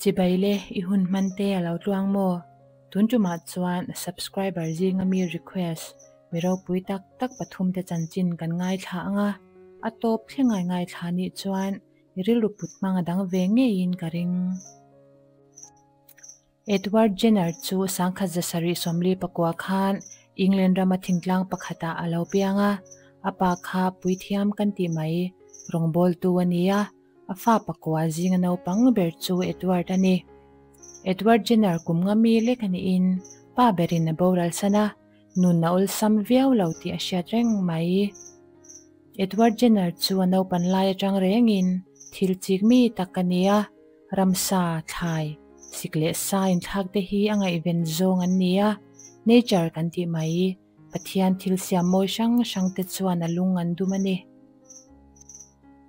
Chibai le i hun hman te a lo tluang maw? Tun tumah chuan subscriber zinga mi request mi ropui tak tak pathum te chanchin kan ngaithla ang a, a tawp thleng ngai ngaithla nih chuan i rilru put hmang a dang ve ngeiin ka ring. Edward Jenner chu 1774 khan England rama thingtlang pakhatah a lo piang a, a pa kha puithiam kan tih mai rawngbawltu a ni a, a fa pakua zinga naupang ber chu Edward a ni. Edward Jenner kum nga mi lek a niin pa berin a boral san a, nun a awlsam viau lo tih a hriat reng mai. Edward Jenner chu a naupan lai atang rengin thil chik mi tak a ni a, ramsa, thlai, sik leh sa inthlak te hi a ngaihven zawng an ni a, nature kan tih mai, Pathian thil siam mawi hrang hrang te chuan a lung an dum a ni.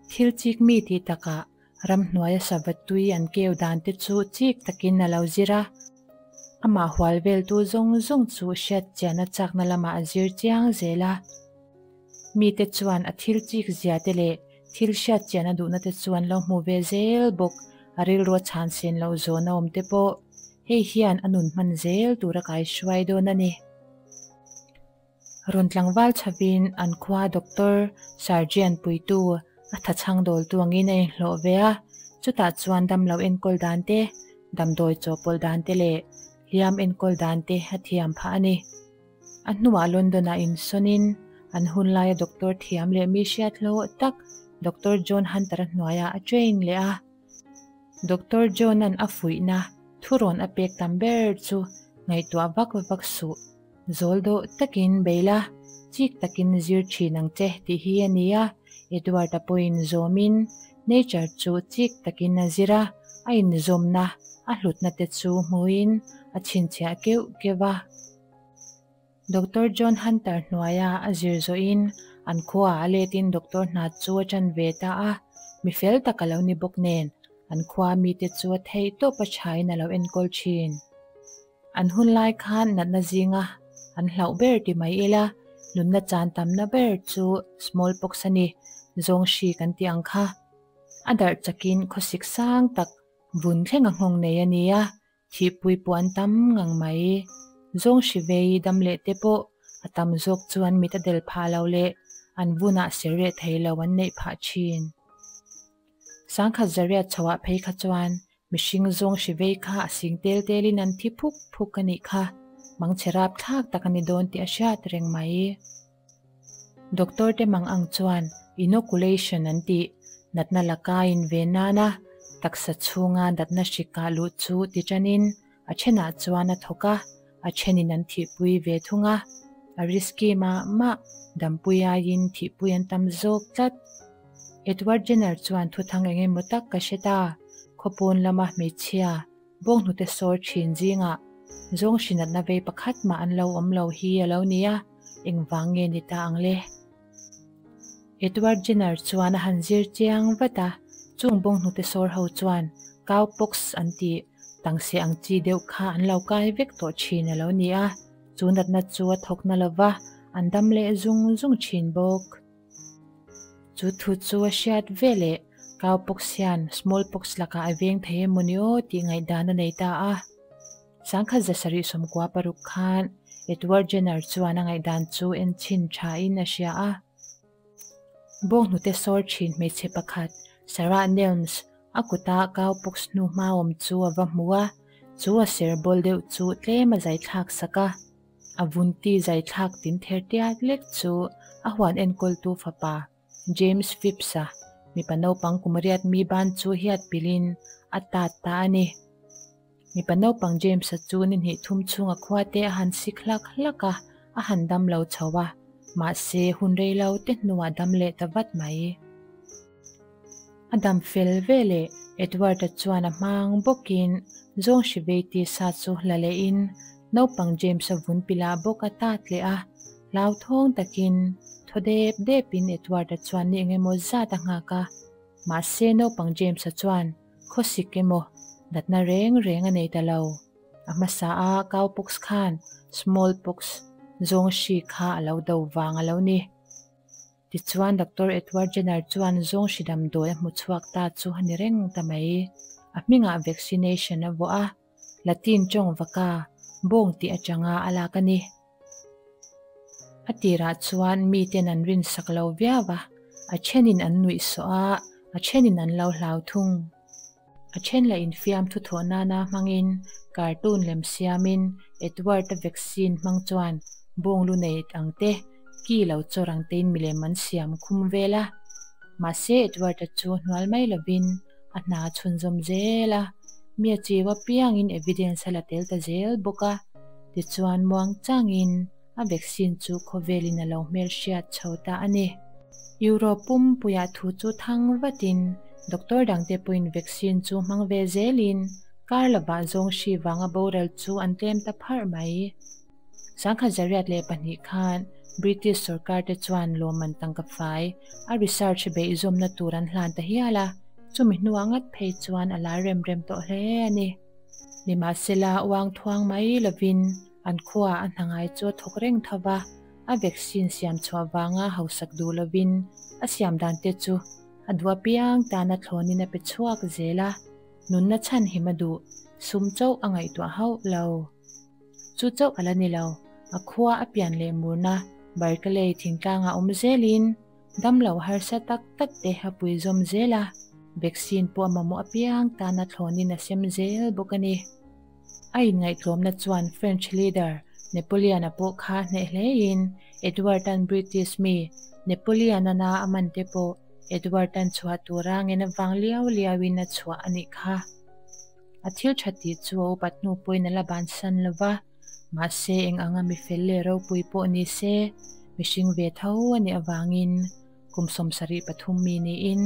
Thil chik mi tih takah ramhnuaia sava tui an keu dan te chu chik takin a lo zir a, amah hual veltu zawng zawng chu hriat chian a chakna lamah a zir chiang zel a. Mite chuan a thil chik zia te leh thil hriat chian a duhna te chu an lo hmu ve zel bawk, a rilru a chhan sen loh zawn a awm te pawh hei hian a nun hman zel tur a kaihruai dawn a ni. Rawn tlangval chhavin an khua doctor, surgeon puitu, a thachhang dawltu angin a inhlawh ve a, chutah chuan damlo enkawl dan te, damdawi chawhpawlh dan te leh hliam enkawl dan te a thiam phah a ni. A hnuah London-ah insawnin an hun laia doctor thiam leh mi hriat hlawh tak Doctor John Hunter-a hnuaiah a train leh a. Doctor John-a'n a fuihna thurawn a pek tam ber chu ngaihtuah vak vak suh, zawl dawh takin bei la, chik takin zir thin ang che tih hi a ni a. Edward-a pawhin zawmin nature chu chik takin a zir a, a inzawmna, a hlutna te chu hmuin a chhinchhiah keuh keuh a. Doctor John Hunter hnuaia a zir zawhin an khuaah a letin doctor hna chu a ṭan ve ta a, mi fel tak a lo ni bawk nen an khua mite chu a theih tawp a ṭhain a lo enkawl ṭhin. An hun lai khan natna zinga an hlauh ber ti mai ila, nunna chan tamna ber chu smallpox a ni, zawng hri kan tih ang kha. A darh chakin khawsik sang tak vun thleng a nghawng nei a ni a, Thihpui pawh an tam ngang mai. Zawng hri vei dam leh te pawh a tam zawk chuan mit a del phah lo leh an vunah ser reh thei lo an neih phah thin. Sangkhat zariat chhoah phei kha chuan mihring zawng hri vei kha a sing tel telin an thi phuk phuk a nih kha. Mangchhe rap thlak tak a ni dawn tih a hriat reng mai. Doctor te mang ang chuan inoculation an tih natna laka inve nana taksa chhunga natna hri kah luh chu ti tanin a thenah chuan a thawk a, a thenin an thihpui ve thung a, a risky mah mah dampui aiin thihpui an tam zawk tlat. Edward Jenner chuan thuthang eng emaw tak ka hre ta, khawpawn lama hmeichhia Bawnghnute sawr thin zingah zawng hrinatna vei pakhat mah an lo awm lo hi a lo ni a, engvang nge ni ta ang le? Edward Jenner chuan a han zir chiang vat a, chung bawnghnute sawr ho chuan cow pox an tih tangse ang chi deuh kha an lo kai vek tawh thin a lo ni a, chu natna chu a thawk na lova an dam leh zung zung thin bawk. Chu thu chu a hriat veleh cowpox hian smallpox lakah a veng thei emaw ni aw tih ngaihdan a nei ta a. 1796 khan Edward Jenner chuan a ngaihdan chu enchhin thain a hria a. Bawnghnute sawr thin hmeichhe pakhat Sarah Nelms a kuta cowpox hnu hma awm chu a va hmu a, chu a ser bawl deuh chu tlem a zai thlak sak a. A vunti zaithlak tin ther tiat lek chu a huan enkawltu fapa James Phipps-a mipa naupang kum riat mi ban chu hiat pilin a tat ta a ni. Mipa naupang James-a chu ni hnih thum chhunga khuate a han sik hlak hlak a, a han dam lo chho a, mahse hun rei lo te hnuah dam leh ta vat mai. A dam fel veleh Edward-a chuan a hmang bawkin zawng hri vei tisa chu la lehin naupang James-a vun pilah bawk a tat leh a, hlauthawng takin thaw dep depin Edward-a chuan ni engemaw zat a nghak a, mahse naupang James-a chuan khawsik emaw natna reng reng a nei ta lo. A hmasa a cowpox khan smallpox zawng hri kha a lo do vang a lo ni. Tichuan Doctor Edward Jenner chuan zawng hri damdawi a hmu chhuak ta chu a ni reng ta mai. A hmingah vaccination a vuah a, Latin tawng vaka bawng tih atanga a lak a ni. A tirah chuan miten an rinsak lo viau a, a thenin an nuihsawh a, a thenin an lo hlau thung. A then lah infiam thuthawh nana hmangin cartoon lem siamin Edward-a vaccine hmang chuan bawng lu nei ang te, ki lo chawr ang tein milem an siam khum vel a. Mahse Edward-a chu hnual mai lovin a hna a chhunzawm zel a, mi a chiu apiangin evidence a la tel ta zel bawk a. Tichuan muang changin a vaccine chu khawvelin a lo hmelhriat chho ta a ni. Europe pumpuiah thu chu thang vatin doctor dangte pawhin vaccine chu hmang ve zelin kar lovah zawng hri vanga boral chu an tlem ta pharh mai. 1902 khan British sorkar te chuan lawmman tangka fai a research beihzawmna tur an hlan ta hial a, chumi hnuah ngat phei chuan a lar rem rem tawh hle a ni. Nimahsela uang thuang mai lovin an khuaah a hna ngai chu a thawk reng tho va, a vaccine siam chhuah vanga hausak duh lovin a siam dan te chu a duh apiang tana thlawnin a pe chhuak zel a, nunna chhan him a duh sum chauh a ngaihtuah hauh lo. Chu chauh a la ni lo, a khua a pian leh murna Barkalei thingtlangah awm zelin damlo harsa tak tak te a pui zawm zel a, vaccine pawh a mamawh apiang tana thlawnin a sem zel bawk a ni. A inngaihtlawmna chuan French leader Napoleon-a pawh kha hneh hlein Edward-a'n British mi Napoleon-ana a man te pawh Edward-a'n chhuah tura ngen avang liau liauin a chhuah a nih kha. A thil tha tih chu a upat hnu pawhin a la bansan lo va, mahse eng anga mi fel leh ropui pawh ni se, mihring ve tho a nih avangin kum 73 mi niin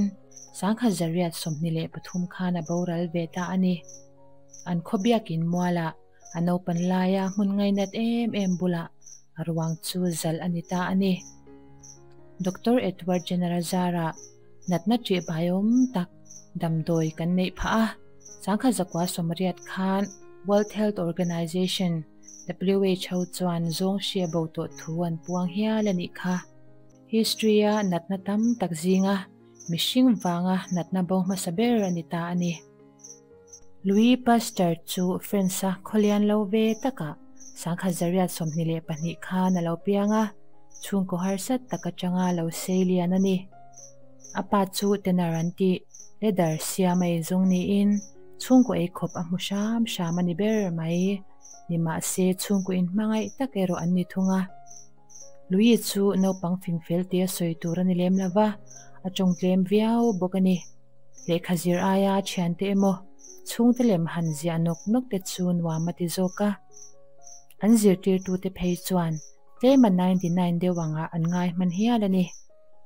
1923 khan a boral ve ta a ni. An khaw biakin mualah a naupan laia hmun ngainat em em bulah a ruang chu zalh a ni ta a ni. Doctor Edward Jenner a zarah natna ṭih baiawm tak damdawi kan neih phah a, 1980 khan World Health Organization, who, chuan zawng hria bo tawh thu an puang hial a nih kha. History-a natna tam tak zinga mihring vanga natna bo hmasa ber a ni ta a ni. Louis Pasteur chu France-a khawlian lo ve takah 1922 khan a lo piang a, chhungkaw harsat tak atanga lo sei lian a ni. A pa chu tenor an tih, leather siam a inzawng niin chhungkaw eikhawp a hmu hram hram a ni ber mai. Nimahse chhungkaw inhmangaih tak erawh an ni thung a. Louis chu naupang fingfel tia sawi tur a ni lem lo va, a tawng tlem viau bawk a ni. Lehkha zir aia thiante emaw chhungte lem han ziah nawk nawk te chu nuam a ti zawk a. An zirtirtute phei chuan tlema 99 deuh angah an ngai hman hial a ni.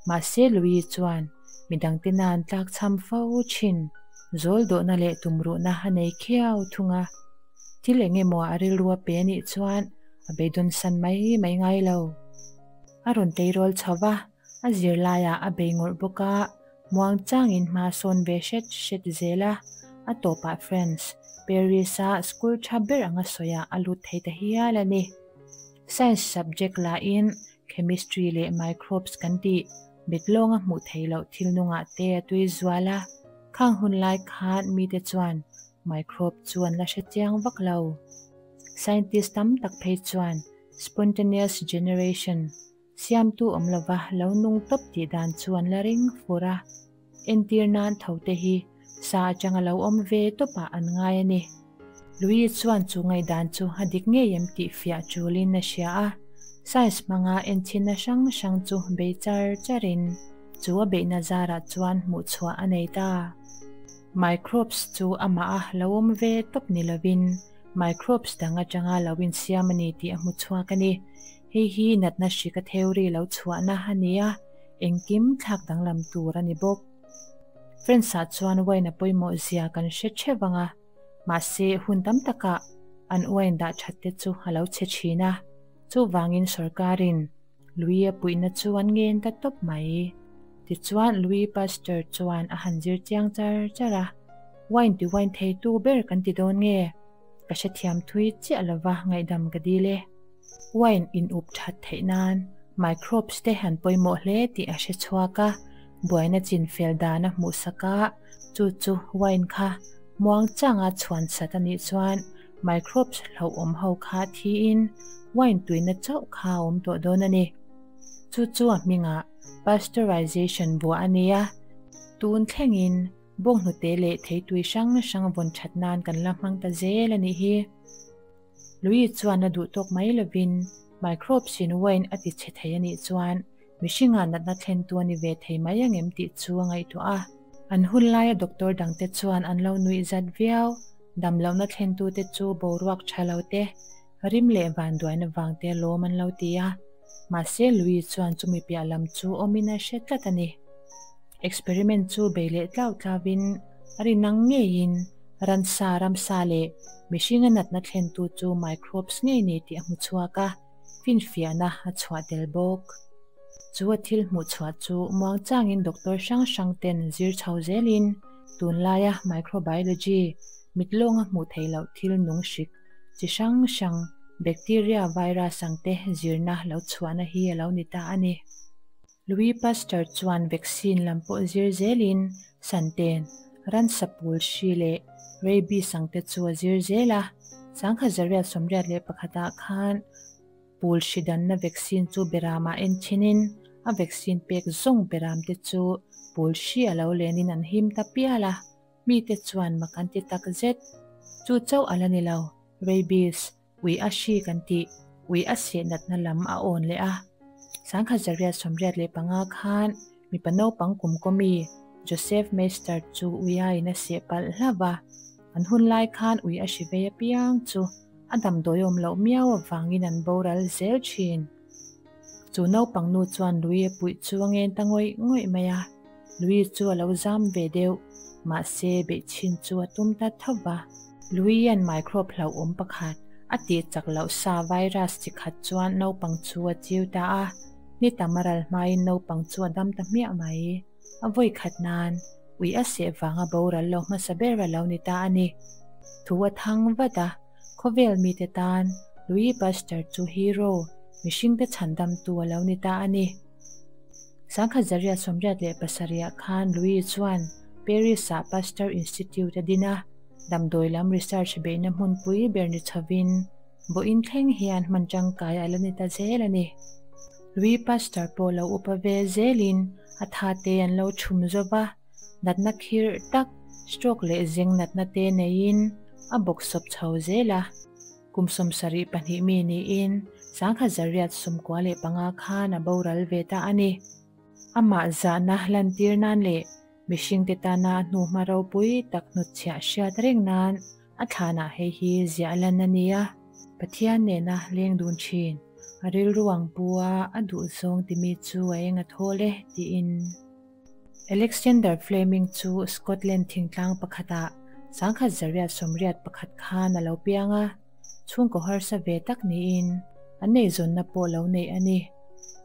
Mahse Louis chuan midangte nan tlak chham fo thin, zawl dawhna leh tumruhna a nei khiau thung a. Thil eng emaw a rilru a pe a nih chuan a beidawn san mai mai ngai lo. A rawn teirawl chho va, a zirlaiah a bei ngawrh bawk a, Muang changin hma sawn ve hret hret zel a, a tawpah France, Paris-a school tha ber anga sawiah a lut thei ta hial a ni. Science subject lahin chemistry leh microbes kan tih mit lawnga hmuh theih loh thil nungah te a tui zual a, khang hun lai khan mite chuan microbe chu an la hre chiang vak lo. Scientist tam tak phei chuan spontaneous generation, Siamtu awm lova lo nung tawp tih dan chu an la ring fur a, entir nan tho te hi sa atanga lo awm ve tawpah an ngai a ni. Louis chuan chu ngaihdan chu a dik ngei em tih fiah tulin a hria a, science hmanga enchhinna hrang hrang chu bei char charin chu a beihna zarah chuan hmuhchhuah a nei ta. Microbes chu amah a lo awm ve tawp ni lovin microbes dang atanga lo insiam a ni tih a hmuchhuak a ni. Hei hi natna hrika theory lo chhuahna a ni a, engkim thlak danglam tur a ni bawk. Friends-ah chuan wine a pawimawh zia kan hre theuh ang a, mahse hun tam takah an wine dah that te chu a lo chhe thin a, chuvangin sorkarin Louis-a puihna chu an ngen ta tawp mai. Tichuan Louis Pasteur chuan a han zir chiang char char a, Wine ti wine theitu ber kan ti dawn nge? Ka hrethiam thui chiah lova ngaihdam ka dil e. Wine in up that theih nan microbes te han pawimawh hle tih a hre chhuak a, buaina chin fel dan a hmuhsak a, chu chu wine kha Muangchanga chhuan sat a nih chuan microbes hlauhawm ho kha thiin wine tuina chauh kha a awm tawh dawn a ni. Chu chu a hmingah pasteurization buah a ni a, tun thlengin bawnghnute leh theitui hrang hrang vawn that nan kan la hmang ta zel a nih hi. Louis chuan a duh tawk mai lovin microbes in wine a ti chhe thei a nih chuan mihringah natna thlentu a ni ve thei mai angem tih chu a ngaihtuah a. An hun laia doctor dangte chuan an lo nuih zat viau, damlohna thlentute chu boruak tha lo te, rim leh vanduaina vangte lawm an lo ti a. Mahse Louis chuan chumi piah lam chu awmin a hre tlat a ni. Experiment chu bei leh tlau tlauvin a rin ang ngeiin ransa, ramsa leh mihringa natna thlentu chu microbes ngei ni tih a hmu chhuak a, finfiahna a chhuah tel bawk. Chu a thil hmuh chhuah chu muangchangin doctor hrang hrang ten zir chho zelin tunlaia microbiology mitlawnga hmuh theih loh thil nung hrik chi hrang hrang bacteria, virus ang te zirna lo chhuahna hi a lo ni ta a ni. Louis Pasteur chuan vaccine lam pawh zir zelin Santen, ransa pul hri leh rabies ang te chu a zir zel a, sangkhat zariat sawmriat leh pakhatah khan Pul hri danna vaccine chu beramah en chinin a vaccine pek zawng beramte chu pul hri a lo lenin an him ta pial a, mite chuan mak an ti tak zet. Chu chauh a la ni lo, rabies, ui a hri kan tih, ui a seh natna lam a awn leh a. Sangkhat zariat 85 khan mipa naupang kum kawmi Joseph Meister chu uiaiin a seh palh hlauh va, an hun lai khan ui a hri vei apiang chu a damdawi awm loh miau avangin an boral zel thin. Chu naupang nu chuan Louis a puih chu a ngen ta ngawih ngawih mai a, Louis chu a lo zam ve deuh, mahse beihchhin chu a tum ta tho va. Louis-a'n microbe hlauhawm pakhat a tih chak loh sa virus chi khat chuan naupang chu a chiu ta a, ni tam a ral hmain naupang chu a dam ta hmiah mai. A vawi khat nan ui a seh vanga boral lo hmasa ber a lo ni ta a ni. Thu a thang vat a, khawvel mite tan Louis Pasteur chu hero, mihringte chhandamtu a lo ni ta a ni. Sangkhat zariat 87ah khan Louis chuan Paris-ah Pasteur Institute a din a, damdawi lam research beihna hmunpui ber ni chhovin vawiin thleng hian hman tangkai a la ni ta zel a ni. Louis Pasteur pawh lo upa ve zelin a tha te an lo chhum zo va, natna khirh tak, stroke leh zeng natna te neiin a bawksawp chho zel a. Kum 72 mi niin sangkhat zariat 95 khan a boral ve ta a ni. Amah zahna lantir nan leh mihringte tana hnuhma ropui tak hnutchhiah hriat reng nan a thlanah hei hi ziah lan a ni a. Pathian nena leng dun thin, a rilru ang pu a a duh zawng timi chu a eng a thawl e tiin. Alexander Fleming chu Scotland thingtlang pakhatah sangkhat zariat 81 khan a lo piang a, chhungkaw harsa ve tak niin an neizawnna pawh lo neih a ni.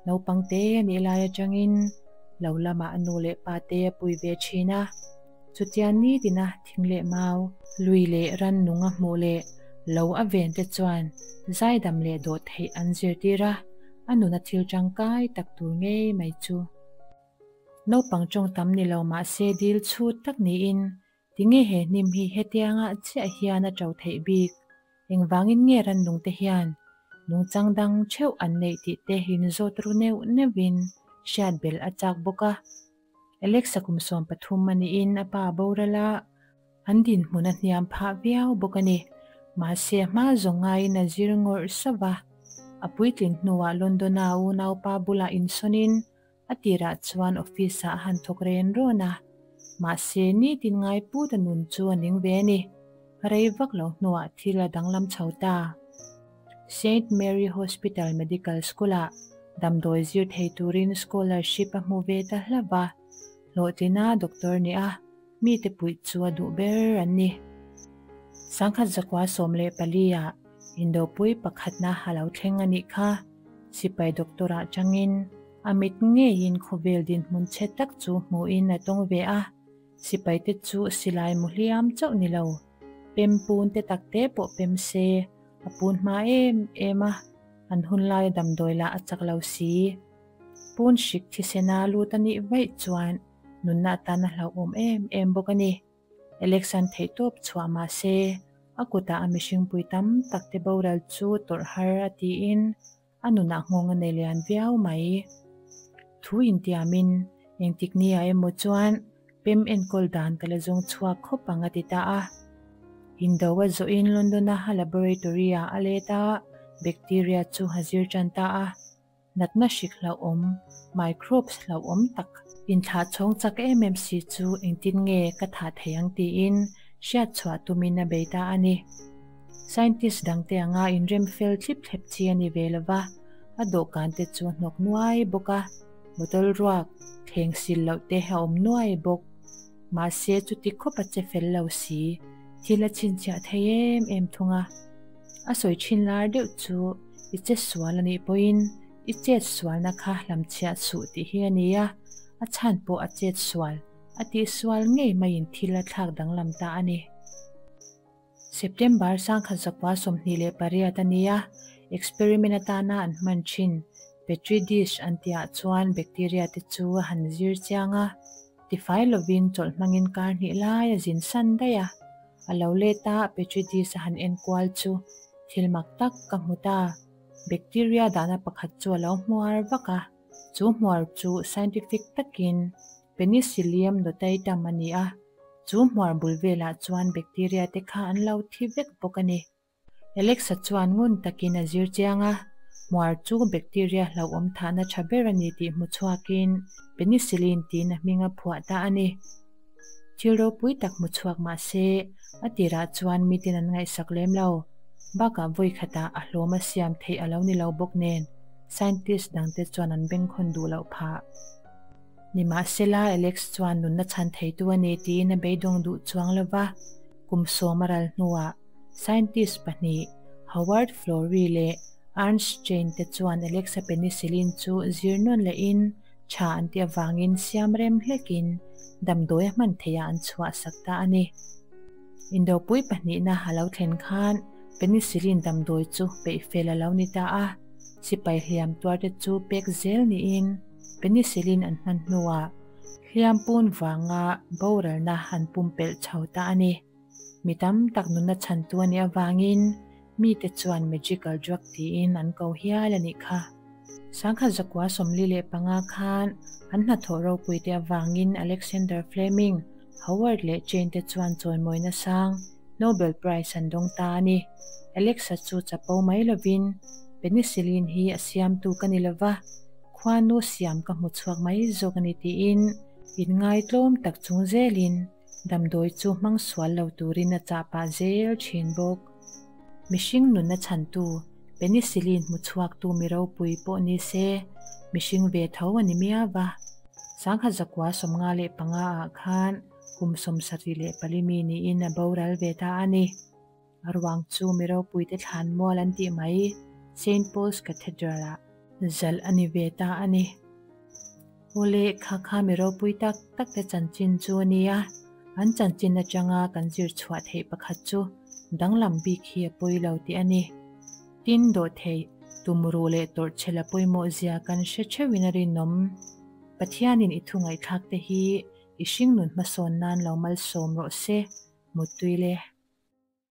Naupang te a nih lai atangin lo lamah a nu leh pa te a pui ve thin a. Chutiang nitina thing leh mau, lui leh rannung a hmuh leh lo a ven te chuan zaidam leh dawh theih an zirtir a, a nuna thil tangkai tak tur ngei mai chu. Naupang tawng tam ni lo mahse dil chhut tak niin tinge he hnim hi hetianga chiah hian a to theih bik? Engvangin nge rannung te hian nungchang dang theuh an neih tih te inzawt ru neuh neuhin hriat belh a chak bawk a. Alexa kum 13 a niin a pa a boral a, an dinhmun a hniam phah viau bawk a ni. Mahse a hma zawng ngaiin a zir ngawrh sauh a. A puitlin hnuah London-a unaupa bulah insawnin a tirah chuan office-ah a han thawk ren rawn a. Mahse nitin ngai put a nun chu a ning ve a ni. Rei vak lo hnuah thil a danglam chho ta. Saint Mary Hospital Medical School-ah damdawi zir thei turin scholarship a hmu ve ta hlauh va, hlawhtlina doctor nih a, mite puih chu a duh ber an ni. Sangkhat zakua 14-ah indopui pakhatna a lo thleng a nih kha. Sipai doctor-ah changin a mit ngeiin khawvel dinhmun chhe tak chu hmuhin a tawng ve a, sipaite chu silai mu hliam chauh ni lo, pem pun te takte pawh pem se, a pun hma em em a, an hun laia damdawi lah a chak lo si. Pun hrik thisena lut a nih vaih chuan nunna atana hlauhawm em em bawk a ni. Alex-a'n theihtawp chhuah mah se, a kutah a mihringpui tam tak te boral chu tawrh har a tiin a nunah nghawng a nei lian viau mai. Thu intiamin engtik ni ah emaw chuan pem enkawl dan ka la zawng chhuak khawp ang a ti ta a. Indo a zawhin London-a a laboratory-ah a let a, bacteria chu a zir tan ta a. Natna hrik hlauhawm, microbes hlauhawm tak, inthlah chhawng chak em em si chu engtin nge ka thah thei ang tiin hriat chhuah tumin a bei ta a ni. Scientist dangte anga inrem fel thlip thlep chi a ni ve lo va, a dawhkan te chu hnawk nuai bawk a, bottle ruak thleng sil loh te a awm nuai bawk. Mahse chuti khawp a che fel lo si, thil a chhinchhiah thei em em thung a. A sawi thin lar deuh chu i che sual a nih pawhin i chet sualna kha hlamchhiah suh tih hi a ni a, a chhan pawh a chet sual a tih sual ngei maiin thil a thlak danglam ta a ni. September 1928 a nia, experiment atana an hman thin petri dish an tihah chuan bacteria te chu a han zir chiang a, tifai lovin chawlh hmangin kar hnih lai a zin san daih a. A lo let a, petri dish a han enkual chu thil mak tak ka hmu ta. Bacteria dahna pakhat chu a lo hmuar vak a, chu hmuar chu scientific takin Penicillium notatum a ni a, chu hmuar bul velah chuan bacteria te kha an lo thi vek bawk a ni. Alexa chuan ngun takin a zir chiang a, hmuar chu bacteria hlauhawm thahna tha ber a ni tih hmu chhuakin penicillin tiin a hming a phuah ta a ni. Thil ropui tak hmu chhuak mah se, a tirah chuan miten an ngaihsak lem lo. Bakah vawi khatah a hlawm a siam theih a lo ni lo bawk nen, scientist dangte chuan an bengkhawn duh loh phah. Nimahsela, Alex chuan nunna chhan theitu a ni tiin a beidawng duh chuang lo va, kum sawm a ral hnuah scientist pahnih, Howard Florey leh Ernst Chain te chuan Alex-a penicillin chu zir nawn lehin tha an tih avangin siam rem hlekin damdawi a hman theihah an chhuah sak ta a ni. Indopui pahnihna a lo thlen khan penicillin damdawi chu peih fel a lo ni ta a, sipai hliam tuarte chu pek zel niin penicillin an hman hnuah hliam pun vanga boralna an pumpelh chho ta a ni. Mi tam tak nunna chhantu a nih avangin mite chuan magical drug tiin an ko hial a nih kha. 1945 khan an hnathawh ropuite avangin Alexander Fleming, Howard leh Chain te chuan chawimawina sang Nobel Prize an dawng ta a ni. Alexa chu chapo mai lovin, Penicillin hi a siamtu ka ni lova, khuanu siam ka hmu chhuak mai zawk a ni tiin inngaitlawm tak chung zelin Damdawi chu hmang sual lo turin a chah pah zel thin bawk. Mihring nunna chhantu, penicillin hmu chhuaktu mi ropui pawh ni se, mihring ve tho a ni miau va. 1995 ah khan kum 74 mi niin a boral ve ta a ni. A ruang chu mi ropuite thlan mual an tih mai Saint Paul's Cathedral ah zalh a ni ve ta a ni. Awle, kha kha mi ropui tak tak te chanchin chu a nia, an chanchin atanga kan zir chhuah theih pakhat chu danglam bik hi a pawi lo tih a ni. Tin, dawh theih, tumruh leh tawrhchhel a pawimawh zia kan hre theuhin a rinawm. Pathianin i thu ngaihthlak te hi i hringnun hmasawn nan lo malsawm rawh se, Muttui le.